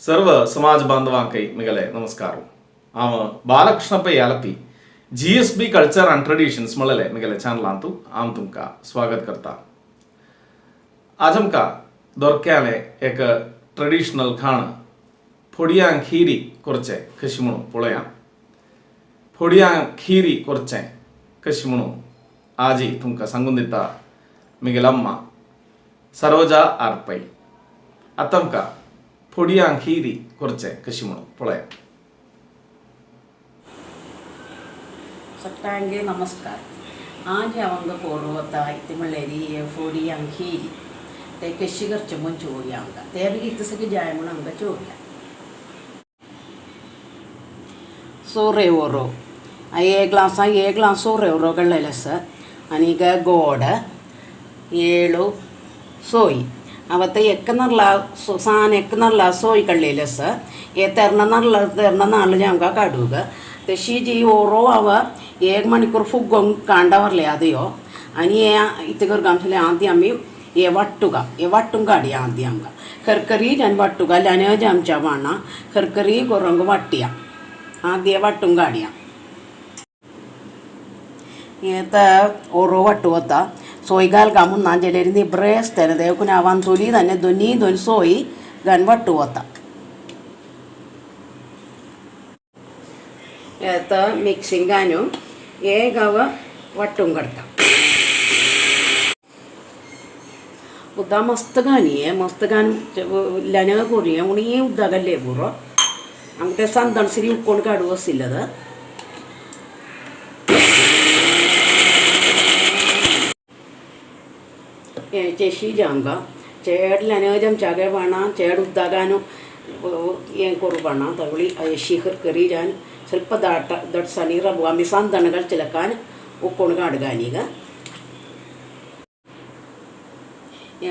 सर्व समाज बांधवांकय मिगले नमस्कार. हांव Balakrishna Pai Alleppey, GSB culture and traditions म्हणलेले मिगेले चॅनलांतू हांव तुमकां स्वागत करता. आज आमकां दोरक्यालें एक ट्रेडिशनल खाण फोडयां खिरी करचें कशी म्हणून पळोवया. फोडयां खिरी करचें कशी म्हणून आजी तुमकां सांगून दिता मिगेली अम्मा सरोजा आर पै. आतां आमकां फोडयां खिरी करचें कशी म्हणून पळोवया. सट्टांगे नमस्कार. आज हांव पोडवता इतलें म्हणल्यार फोडयां खीरी ते कशी करचें म्हूण चोवया आमकां. ते बी कितें सगळें जाय म्हूण आमकां चोवया. सोरे ओरो एक ग्लास, एक ग्लास सोरे ओरो कडलेलें सर. आनीक गोड 7 ಸೋಯಿ ಅವತ್ತು ಎಕ್ಕನರ್ಲ ಸಾನ್ ಎಕ್ಕನರ್ಲ ಸೋಯಿ ಕಳ್ಳಿಲ್ಲ ಸರ್. ಏ ತೆರ್ನ ನರ್ಲ ತೆರ್ನ നാല് ഞങ്ങൾക്ക് കടുക തെശി ഓരോ അവ ഏക മണിക്കൂർ ഫുഗം കാണ്ടവർലേ അതെയോ. അനി ഇത്തുകർക്കാംശിലെ ആദ്യം അമ്മയും ഏ വട്ടുക, ഏ വട്ടും കാടി ആദ്യം അമ്മ ഹെർക്കറി ഞാൻ വട്ടുക ലന ജംച വേണ ഹെർക്കറി കുറങ്ക് വട്ടിയ ആദ്യ വട്ടും കാടിയ ഏത്ത ഓരോ വട്ടുവത്ത സോയിഗാൽ കാമുന്നാൻ ചെലരുന്ന് ഇബ്രേസ്തേന ദേവക്കുനാവാൻ തൊലി തന്നെ ധ്വനി ധ്വനി സോയി ഗൺ വട്ടുവത്ത. ഏത്ത മിക്സിംഗാനും ഏകവ വട്ടും കടത്താം. ഉദ്ദ മസ്ത് ഗാനിയേ മസ്ത് ഗാൻ ലന കൂറിയ ഉണിയേ ഉദ്ദാകല്ലേ പൂറോ അങ്ങനത്തെ സന്തൺ സിരി ഉക്കൊണ്ട് കടുവസില്ലത്. ചെഷി ജാങ്ക ചേടിൽ അനേജം ചക വേണ ചേട് ഉദ്ദാകാനും ಏನು ಕೊರು ಬಣ್ಣ ತಗೊಳ್ಳಿ ಶಿಖರ್ ಕರಿ ಜಾನ್ ಸ್ವಲ್ಪ ದಾಟ ದೊಡ್ಡ ಸನಿ ರಬು ಆಮಿ ಸಂದಣಗಳು ಚಿಲಕಾನ್ ಉಕ್ಕೊಂಡು ಗಾಡ್ಗಾನೀಗ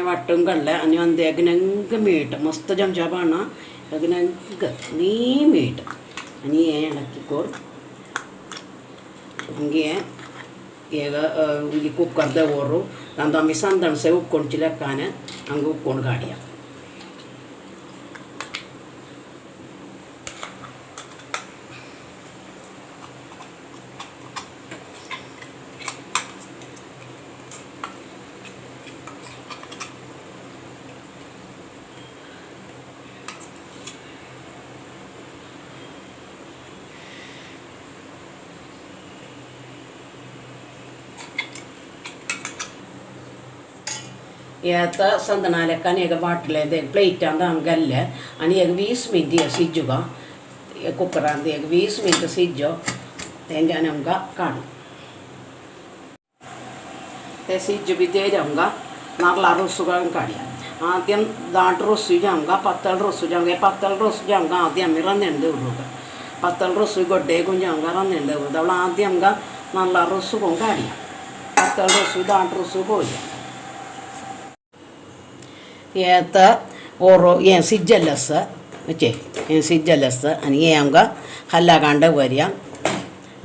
വട്ടും കള്ള അനി വന്ന് എഗ്നങ്ക് മീട്ട് മസ്ത് ചമച്ച പാണ എഗ്നങ്ക് നീ മീട്ട് അനി ഇളക്കിക്കോർ. ಹಂಗೆ ಈಗ ಈ ಕುಕ್ಕರ್ದ ಓರು ನಂದು ಅಮ್ಮಿ ಸಂದಣಸೆ ಉಕ್ಕೊಂಡು ಚಿಲಕ್ಕಾನೆ ಹಂಗೆ ಉಕ್ಕೊಂಡು ಗಾಡಿಯ. ഏത്ത ಸಂದನಾಲೆಕ್ಕನ ಈಗ ಬಾಟ್ಲೆ ಪ್ಲೇಟ್ ಅಂದ ಹಂಗಲ್ಲೇ అని ಈಗ 20 ಮಿನಿಟ್ ಸಿಜ್ಜುಗ ಕುಕ್ಕರ್ ಅಂದ ಈಗ 20 ಮಿನಿಟ್ ಸಿಜ್ಜೋ തേഞ്ചാനംഗ കാണും. സിജ്ജു ബിദ്ദേരംഗ നറല റുസുകളും കാടിയ ആദ്യം ദാട്ട് റുസു ജാങ്ക പത്തൽ റുസു ജാങ്ക പത്തൽ റുസു ജാങ്ക ആദ്യം ഇറന്നുണ്ട് ഉറുക പത്തൽ റുസു ഗൊഡ്ഡേക്കും ജാങ്ക ഇറന്നുണ്ട് ഉറുക. അവൾ ആദ്യം അങ്ക നല്ല റുസുക്കും കാടിയ പത്തൽ റുസു ദാട്ട് റുസു പോയി. ഏത്ത ഓരോ ഏ സിജ്ജല്ലസ് വെച്ചേ ഏ സിജ്ജല്ലസ് അനി ഏങ്ക ഹല്ലാകാണ്ട് വരിക.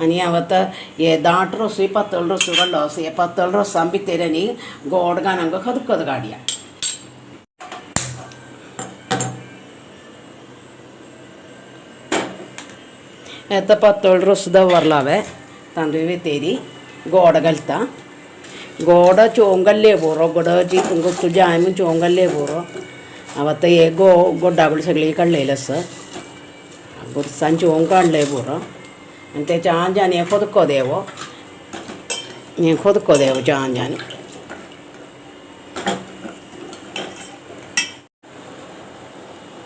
അനി അവത്ത് ഏ ദാട്ട് റൊസു പത്തൽ റൊസു കള്ളോസ് ഏ പത്തൽ റൊസ് അമ്പിത്തേരനി ഗോഡ്ഗാനങ്ക ഹതുക്കത് കാടിയ. ഏത്ത പത്തോൾ റൊസ് ദവർലാവേ തന്തുവി തേരി ഗോഡകൽത്ത ഗോഡ ചോങ്കല്ലേ പോറോ ഗൊഡ ಗೊತ್ತು ಜಾಮು ಚೋಂಗಲ್ಲೇ ಪೂರೋ ಅವತ್ತ ಏ ಗೋ ಗೊಡ್ಡಾಗುಳು ಸಗಳಿ ಕಳ್ಳೇಲಸ್ ಗುಡ್ಸನ್ ಚೋಂಗ್ ಪೂರೋ ಅಂತೆ ಚಾನ್ ಜಾನಿ ಹೊದಕೋದೇವೋ ನೀನು ಹೊದಕೋದೇವು ಚಾನ್ ಜಾನಿ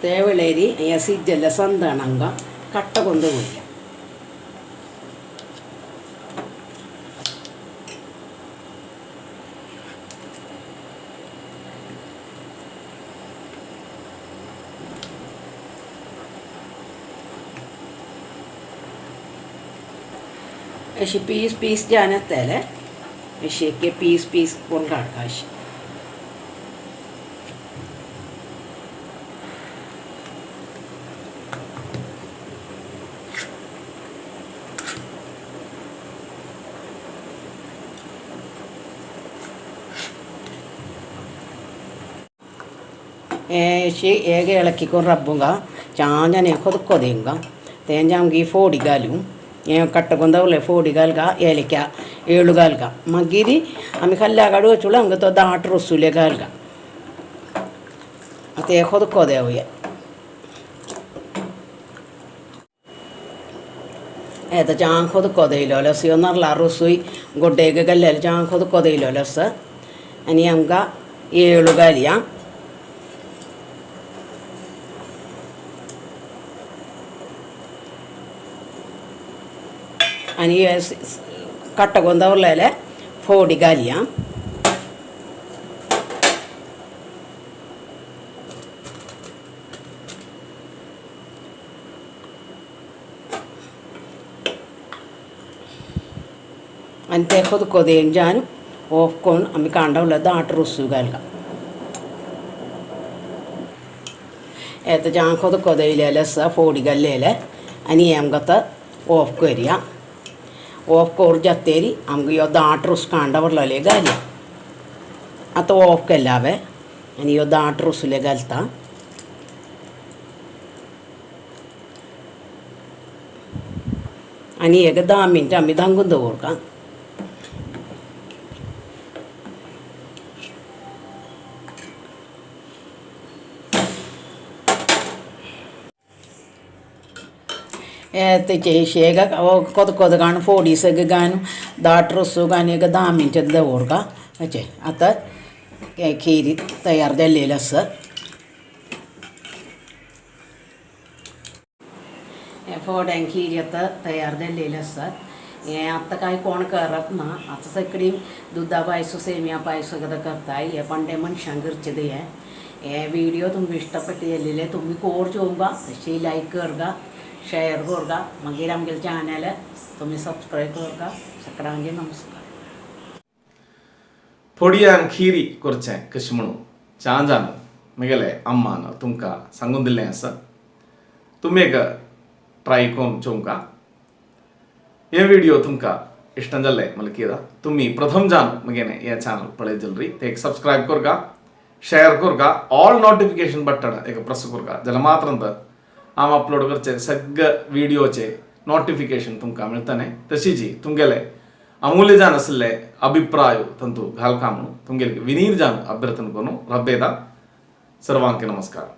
തേവിളേരി സിജ്ജല്ല സന്താണങ്ക കട്ട കൊണ്ടുപോയി. अशी पीस पीस जानेतले अशी एक पीस पीस कोण काडटा अशी. ಹೇಗೆ ಇಳಕಿಕೊಂಡು ರಬ್ಬುಂಗ ಚಾಂಜನೆ ಕೊದಕ್ಕೋದಿಂಗ ತೇಂಜಾಮ್ಗಿ ಫೋಡಿ ಗಾಲು ಕಟ್ಟಗೊಂದವಲೆ ಫೋಡಿ ಗಾಲ್ಗ ಏಲಕ್ಕ ಏಳು ಗಾಲ್ಗ ಮಗ್ಗಿರಿ ಆಮಿ ಕಲ್ಲಾಗಡು ಚುಳ ಹಂಗ ತೋ ದಾಟ್ ರೊಸುಲೆ ಗಾಲ್ಗ ಮತ್ತೆ ಹೊದಕೋದೆ ಅವೆ ഏത്ത ചാൻ കൊതുക്കൊതയിലോ ലസ് ഒന്നല്ല റുസുയി ഗൊഡേക്ക് കല്ലൽ ചാൻ കൊതുക്കൊതയിലോ ലസ് അനി അങ്ക ഏഴു കാലിയ അനി കട്ടകൊന്തവല്ലേ ഫോടി കാലിയ आनी ते खोदकोदेन ऑफ करून आमी कांडवलं दाट रुसू घालका येता जान खोदकोदेले आसा फोडी घाल्लेले आनी आमकां ऑफ करया. ऑफ करून जातेरी आमकां ह्यो दाट रुस कांडवरलेले घालया. आतां ऑफ केल्ले हांवें आनी ह्यो दाट रुसले घालता. आनी एक 10 मिनटां आमी धांकून दवरता. చేసేగా కొద్ది కొద్దిగాను ఫోడీసెగ్ గాను दाट रस्सो गान एक 10 मिनटां दवरता. अशें आतां खीर तयार जाल्लेली आसा. फोड्यां खीर आतां तयार जाल्लेली आसा. हें आतां कांय कोण करप ना, आतां सगळीं दुदा पायसो सेमिया पायसो कितें करताय. हें पंडे मनशांक करचें हें. हे वीडियो तुमकां इष्टപ്പെട്ടില്ലേ तुमी कोर चोवंका तशी लायक करगा शेअर करगा मागीर आमगेले चॅनल तुमी सबस्क्रायब करगा. सगळ्यांक नमस्कार. फोडियान खीरी करचें कशें म्हणून चांजान म्हगेले अम्मान तुमकां सांगून दिल्लें आसा. तुमी एक ट्राय करून चोवंका. हे व्हिडिओ तुमकां इश्ट जाल्ले म्हणल्यार कितें तुमी प्रथम जान म्हगेलें हें चॅनल पळयत जाल्यार ते एक सबस्क्रायब करगा, शेअर करगा, ऑल नोटिफिकेशन बटन एक प्रेस करगा, जाल्यार मात्र हांव अपलोड करचे सगळे व्हिडिओचे नोटिफिकेशन तुमकां मेळटलें. तशीच तुमगेले अमूल्य जान आसले अभिप्राय तंतू घालका म्हणून तुमगेले विनीर जान अभ्यर्थन करून रब्बेदा. सर्वांक नमस्कार.